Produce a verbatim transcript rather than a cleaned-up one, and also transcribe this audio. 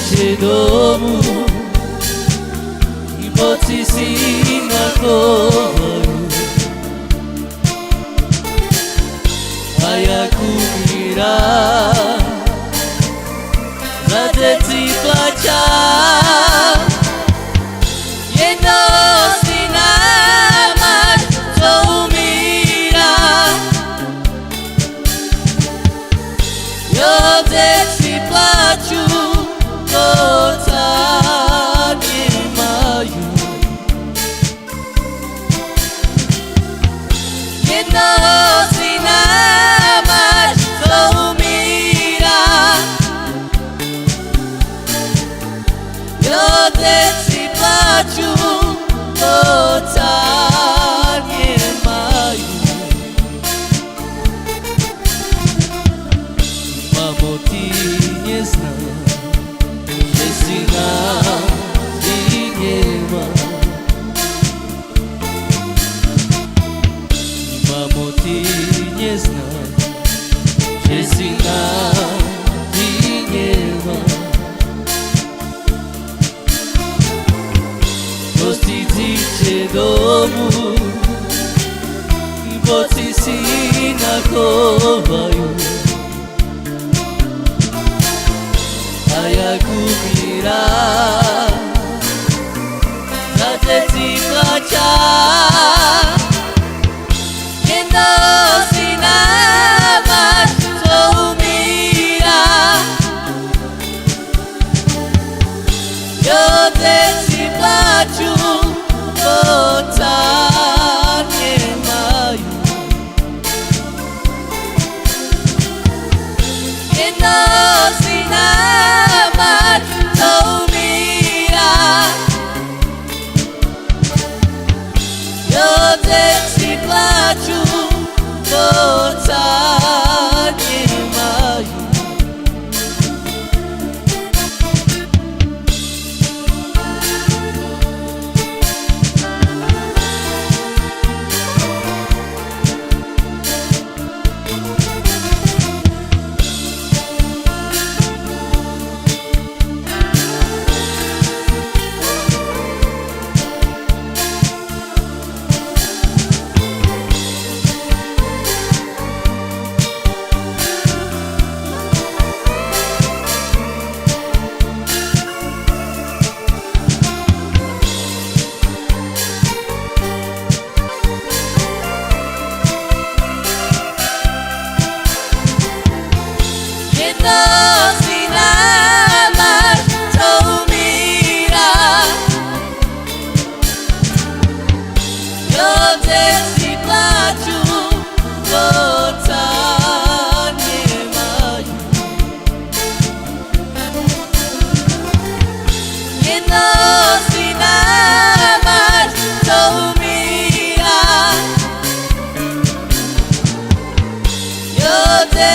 Te domu, i boci sina kovayu. Aya kumira, za te ci plača. Jedno sina maš so umira. Jo te ci plaču, to ca nemaju. Jedno sina maš so umira. Jo te ci plaču, to ca nemaju. Mamo, ti nje znaš, že sina ti nje ma. Mamo, ti nje znaš, že sina ti nje ma. Prostit će domu, i boci sina kovayu. Aya kumira, za te ci plača. Jedno sina maš so umira. Jo te ci plaču, to ca nemaju. Jedno sina maš so umira. Jo te ci plaču, to ca nemaju. Jedno sina maš so umira. Jo te ci plaču, to ca nemaju. Jedno sina maš so umira. Jo te